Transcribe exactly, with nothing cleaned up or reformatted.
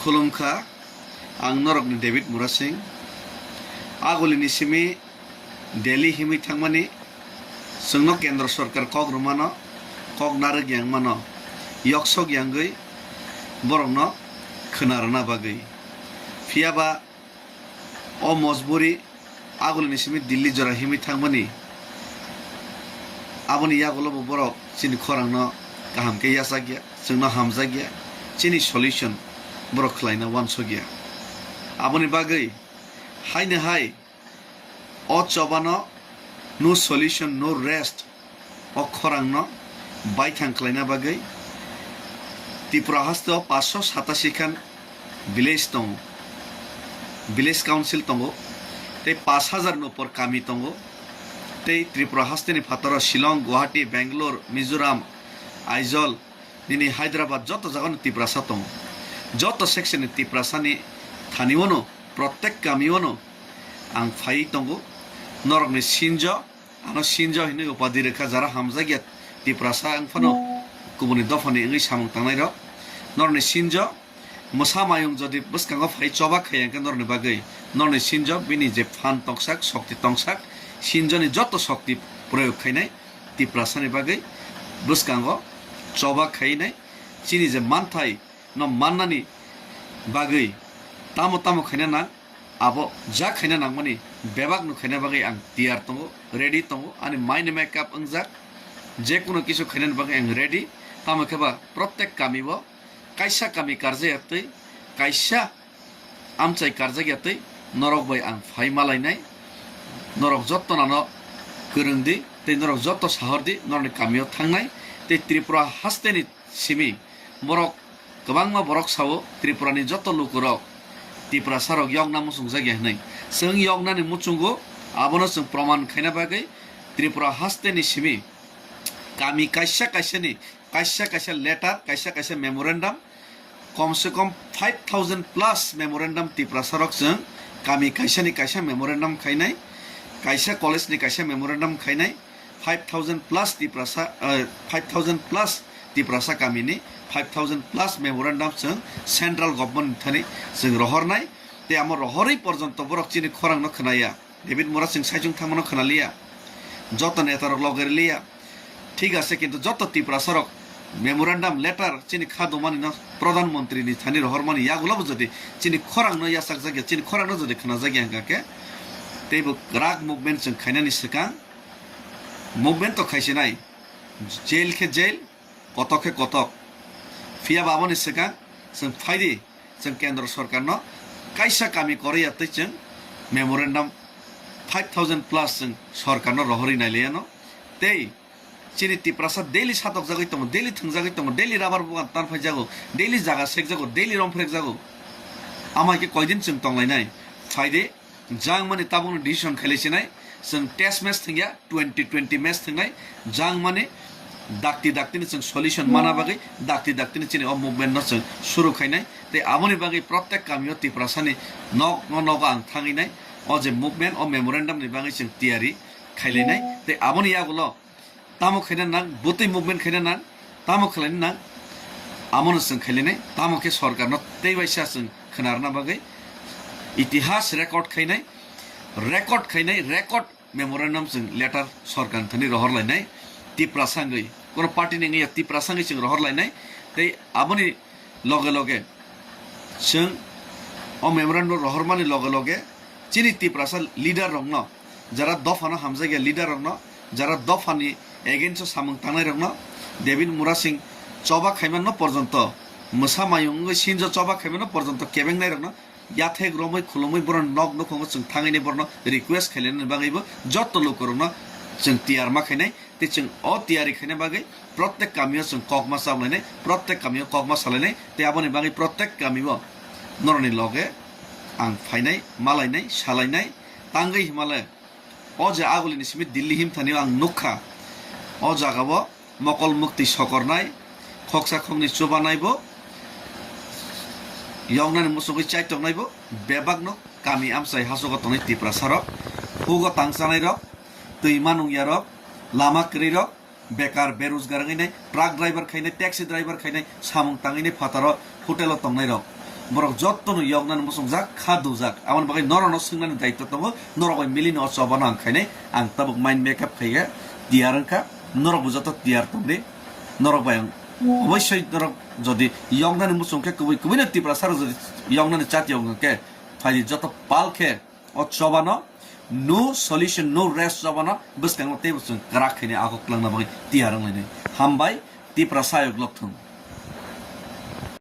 Khulumkha, ang norokni David Murasing. Agulini simi Delhi himwi thangmani, chwngno Kendra Sorkar kok rwmano, kok narwk yang mano, yoksok yangwi borokno khwna rwna bagwi. Phiyaba o mojburi agulini simi Delhi jora himwi thangmani, aboni yagulo bo borok chini khorangno kaham khe yachakya, chwngno hamjakya, chini solution borok khlaina wansokya. Aboni bagwi haino hai o chobano no solution, no rest o khorangno baithang khlaina bagwi Tripura hasteo paanch sho satasi khan village tongo, village council tongo, tei paanch hajar ni upor kami tongo, tei Tripura hasteni phataro Shillong, Guwahati, Bangalore, Mizoram, Aizawl, nini Hyderabad joto jagano Tiprasa tongo. Joto section ni Tiprasani thani ono, protek kami ono ang phai tongo. Norokni sinjo, ano sinjo hinwi upadi rwkha, jara hamjakya Tiprasa wng phano kubuni dophani wngwi samung tangnairok. Norokni sinjo, mwsa mayung jodi bwskango phai choba khaiya hwnkhe norokni bagwi, norokni sinjo bini je phan tongsak, shokti tongsak, sinjoni joto shokti proyog khainai Tiprasani bagwi bwskango choba khainai. Chini je manthai no mannani bagwi tamo tamo khaina nang, abo ja khaina nangmani bebak no khaina bagwi ang tiyar tongo, ready tongo, ani mind makeup wngjak, je kuno kisu khainani bagwi ang ready. Tamo khe ba protek kami o kaisa kami karjak ya twi, kaisa amchai karjak ya twi norok bai ang phai malainai, norok jotto nano kwrwng di tei norok jotto sahor di, norokni kami o thangnai. Tei Tripura hasteni simi borok kwbangma borok sao Tripura ni joto lukurok Tiprasa rok yokna muchungjak ya hwnwi. Chwng yoknani muchungo, abono chwng proman khaina bagwi Tripura hasteni simi kami kaisa kaisa ni kaisa kaisa letter, kaisa kaisa memorandum, kom se kom five thousand plus memorandum Tiprasa rok chwng kami kaisa ni kaisa memorandum khainai, kaisa college ni kaisa memorandum khainai, five thousand plus Tiprasa, eh, five thousand plus Tiprasa kamini five thousand plus memorandum chwng central government ni thani chwng rohornai. Tei amo rohorwi porjonto borok chini khorang no khwnaya. David Murasing saichung thangmano khwnaliya. Joto neta rok loge riliya. Thik ase, kintu joto Tiprasa rok memorandum letter chini kha dumani no Pradhan Mantri ni thani rohormani yagulo bo jodi chini khorang no yachakjak ya, chini khorang no jodi khwnajak ya hwnkha khe, tei bo kwrak movement chwng khainani swkang, movement to khaisinai, jail khe jail, kotok khe kotok. Phiya ba aboni swkang chwng phaidi, chwng Kendra Sorkarno kaisa kami korwi ya twi chwng memorandum five thousand plus chwng Sorkarno rohorwi nai liya no. Tei chini Tiprasa daily satokjagwi tongo, daily thwngjagwi tongo, daily rubber bugan tanphaijago, daily jaga sekjago, daily romphrekjago. Amai khe koidin chwng tonglainai? Phaidi, jang mani tabukno decision khailaisinai, chwng test match thwngya, twenty twenty match thwngnai, jang mani dakti daktini chwng solution mana bagwi, dakti daktini chini o movement no chwng suru khainai. Tei aboni bagwi protek kamio Tiprasani nok no nogo ang thangwi nai, o je movement, o memorandum ni bagwi chwng tiyari khailainai. Tei aboni yagulo tamo khaina nang, bwtwi movement khaina nang, tamo khlaina nang, amono chwng khailainai. Tamo khe Sorkarno tei waisa chwng khwnarna bagwi itihas record khainai, record khainai, record memorandum chwng letter Sorkar thani rohor lainai. Tiprasa wngwi, kono party ni wngya, Tiprasa wngwi chwng rohor lainai. Tei aboni loge loge chwng o memorandum rohormani loge loge chini Tiprasa leader rokno, jara dophano hamjakya leader rokno, jara dophani against o samung tangnai rokno, David Murasing choba khaimano porjonto, mwsa mayung wngwi sinjo choba khaimano porjonto kebengnai rokno yathek romwi khulumwi borok nok nukhungo chwng thangwi borokno request khailani bagwibo joto lukurokno chwng tiyar ma khainai. Tei chwng o tiyari khaina bagwi protek kamio chwng kokma chablainai, protek kamio kokma salainai, tei aboni bagwi protek kamio norokni loge ang phainai, malainai, salainai. Tangwi himale o je agulini simi Delhi himthanio ang nukha, o jagao mokol muktwi sokornai, khoksa khoknwi chubanaibo, yoknani muchungwi chaitongnaibo bebakno kami amchai hasogo tongnai Tiprasarok, hugo tangchanairok, twi manungyarok, lama kwrwirok, bekar, berojgar wngwi nai, truck driver khainai, taxi driver khainai, samung tangwi nai phataro hotel o tongnai rok. Borok jotono yoknani muchungjak, kha dujak. Aboni bagwi norokno swngnani daitto tongo, norok bai milino o chobano ang khainai. Ang tabuk mind make up khaiya, tiyar wngkha, norokbo joto tiyar tongdi. Norok bai ang obossoi norok jodi yoknani muchung khe kubui kubuino Tiprasa rok jodi yoknani chat yokno khe phaidi joto pal khe o chobano no solution, no rest chobano bwskango teibo chwng kwrak khainai, agok langna bagwi tiyar wnglainai. Hambai, Tiprasa ayuk lokthung.